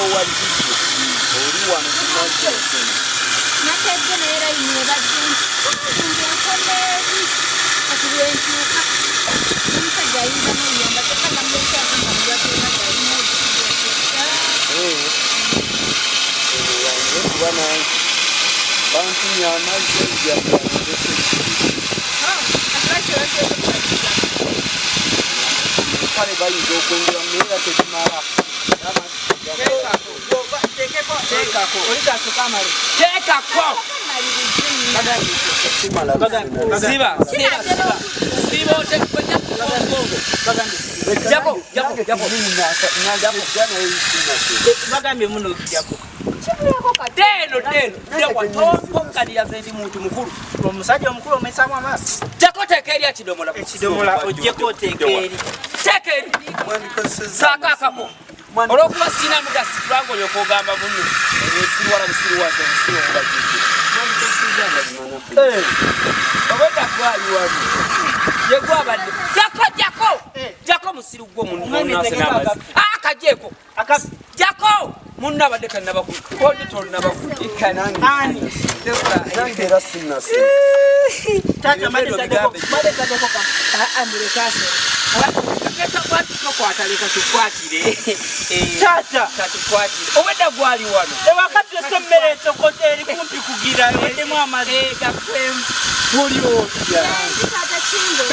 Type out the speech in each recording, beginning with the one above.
Owa vidiyo oli wano ku. Nakedde naye layini ebadde nti enkoma eri, kati lwentuuka omusajja ayinza n'oyamba, kyokka namulese nga mulwadde obadde alina obusigo. Yange kuba nange bantumye amazzi ejjagandese. Kati lwaki tebasoose kubajja? Kale bayinza okwongera naye era tebimala. Teekako. Teekako. Kimala. Siba, siba, siba, siba, oteekako mugongo. Jako, jako, jako. Bagambye muno okujjako. Kibulako kati. Teno, teno, tewa tompokalira, ze ndi muntu mukulu. Omusajja omukulu omuyisaamu amaaso. Jako, teeka eri ekidomola. Ekidomola ojjeko oteeka eri. Teeka eri. Saako akako olwokuba sirina mugasi, kubanga olyoka ogamba muno ebesiruwala busiruwaza obusiru obubajjidde obwedda gwali wano yegwabadde. Jako, jako, jako, musiru gwo munonase n'amazzi akajeeko. Jako, munno abadde kannabakodi tolinabakutikani. Nange era sinnase. Taata, mbadde taddeko ka. Mulekase tokwata, leka tukwatire. Taata. Katukwatire, obwedda gwali wano. Ewaka tulese emmere etokota eri kumpi kugira, eweddemu amazzi. Gakwemu oli otya? Nzi taata Kimbo.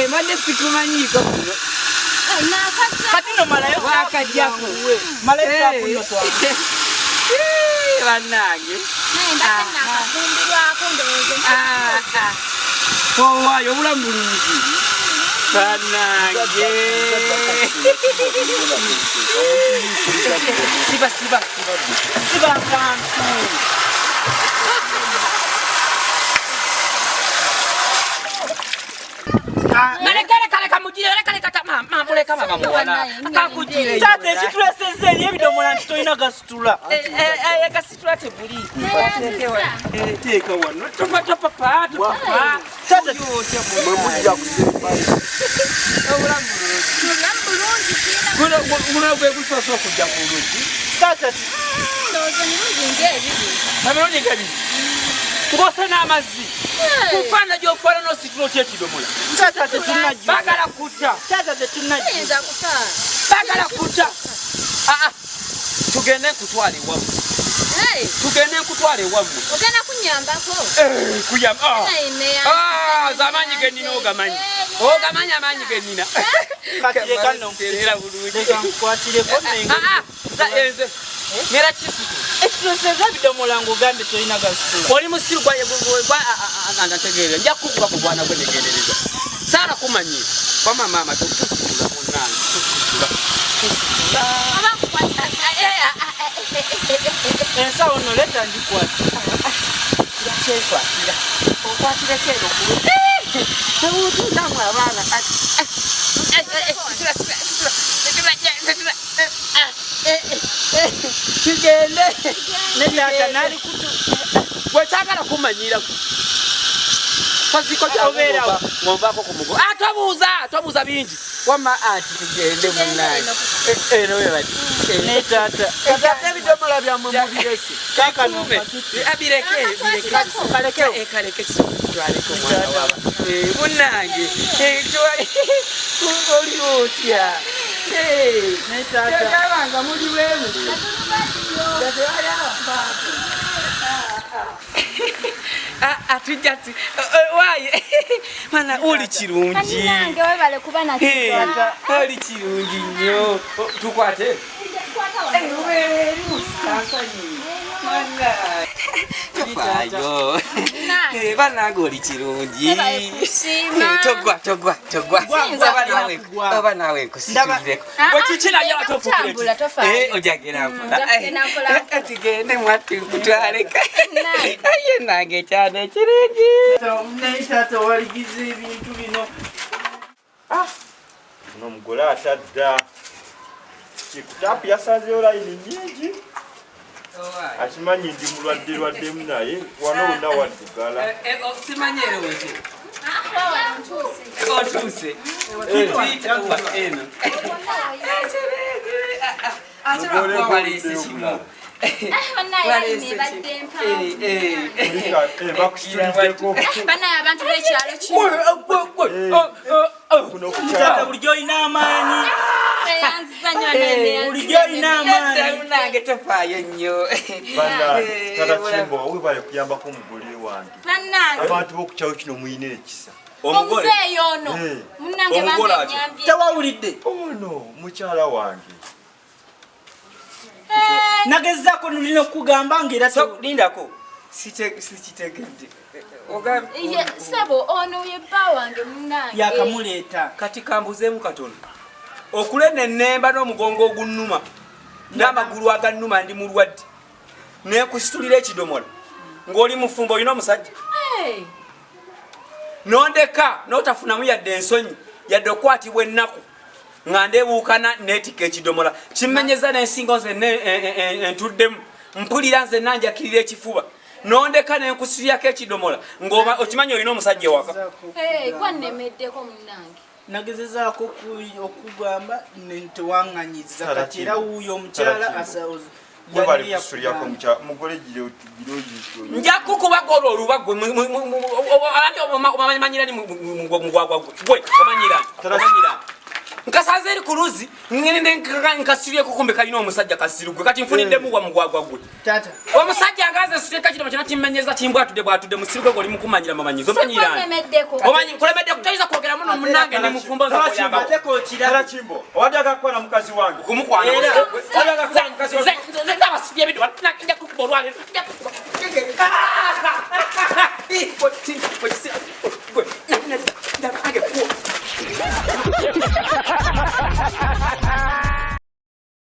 Mbadde sikumanyiiko kuno. Nakajja. Kati no malayo. Wakajjako. Malayo kyapu nno twange. Bannange. Naye mbadde nakafumbirwako, ndowooza. Owaayo, obulamu bulungi bannange. Siba, siba. Siba akantu. Leka, leka mugire, leka, leka, mama, muleka mama muwala kakugire. Taata, ekitulesezza eri ebidomola nti tolina gasitula. Gasitula tebuli. Neyanziza. Teeka wano, topa, topapa, topapa. Taata. Mwe mujja kusembayo. Obulamu bulungi. Obulamu bulungi, sirina. Guno gwe gusoose okujja ku luggi. Taata. Ndowooza emirundi ng'ebiri. Emirundi ng'ebiri ng'osa n'amazzi kufaana gy'ofaanana, ositula otya ekidomola? Taata, tetunnajja. Baagala kutta. Taata, tetunnajja. Siyinza kufa. Baagala kutta. Aa, tugende nkutwala ewammwe. Hey, Tugende nkutwala ewammwe. Ogenda kunnyambako? Kuyamba. Naye neya. Ah, ze amaanyi ge nnina ogamanyi, ogamanyi amaanyi ge nnina. Kati leka nno. Era bulungi. Leka nkukwatireko nenge. Ah, ah, enze ngera kisitu. Ekitulesezza ebidomola ng'ogambye tolina gasitula. Oli musiru gwandategeerera, nja kukuba ku bwana gwe negendereza saala kumanyi wama maama, tusitula munange, tusitula, tusitula. Oba nkukwata. Ensawo nno leeta ngikwate. Kyekwatira, okwatireko eno kulu tewutuzamu abaana. Tugende. Ne taata nalikutu. Gwekyagala kumanyira kaziko. Obeerawo. Ng'onvaako ku mugo. Ah, tobuuza, tobuuza bingi wamma anti tugende munnange eno webati. Ne taata. Kati ate ebidomola byammwe mubirese. Kaakano. Bireke, bireke. Kalekewo. Kaleke, twaleko omwana waba munnange. Oli otya? Ne taata. Kyabanga muli bwemu. Tujja waaye mana oli kirungi. Bannange, webale kuba na kisa. Oli kirungi nnyo. Tukwate eri musansanyi tofaayo. Bannange, oli kirungi. Webale kusiima. Togwa, togwa, togwa. Siyinza Oba kugwa. oba naawe nkusitulireko. Ah, Bwe kiki naye ah, ate kutambula, tofaayo. ojagera mpola. Njagenda mpola mpola. Tugende mwattu nkutwaleka. Nange. Aye nange ekyana ekirungi. Ne taata, waligiza ebintu bino. Ono omugole atadda kikutapu, yasanzeyo layini nyingi, akimanyi ndi mulwadde lwaddemu, naye wano wonna waddugala. Simanyi ero weki. Ah, wano ntuuse. Otuuse. Tuyita eno. Ate lwakuba waleese kino. Banaye abantu b'ekyalo kino. Taata bulijjo olina amaanyi. Bulijjo olina amaanyi. Munange tofaayo nnyo. Tata Kimbo webale kuyambako omugole wange. Abantu b'okukyalo kino muyina ekisa. Omuzeeyi ono munnange bambi annyambye. Tewawulidde? Ono mukyala wange. Nagezaako nulina okukugamba nga era lindako sikitegedde. Ssebo ono ye bba wange munnange. Yakamuleeta. Kati kambuzeemu katono. Okulena ennemba n'omugongo ogunnuma n'amagulu agannuma ndi mulwadde nekusitulira ekidomola ng'oli mufumbo olina omusajja nondeka n'otafunamu yadde ensonyi yadde okukwatibwa ennaku nga ndebuukana neetikka ekidomola kimmenyeza n'ensingo nze entuddemu mpulira nze nanjakirira ekifuba nondeka nenkusiryako ekidomola ng'oba okimanyi olina omusajja ewaka. Gwannemeddeko munnange. Nagezezaako okugamba tewaŋŋanyiza kati era wuuyo omukyala nja kukubaga olwo oluba gwe omanyirani mugwagwa gwe omanyirani nkasanze eri ku luzzi nkasiryeko kumbe kalina omusajja kasiru gwe kati nfuniddemu wa mugwagwa gwe omusajja nga nze sireka kino kino kimmenyeza kimbwatudde bwatudde musiru gwe goli mukumanyira mamanyizo omanyirani kulemedde kutoyinza kwogera muno munnange ndi mufumbo nze kuyambako Kimbo obadde agakwana mukazi wange kumukwana nze abasibye ebintu nja kukuba olwaleero nja kukuba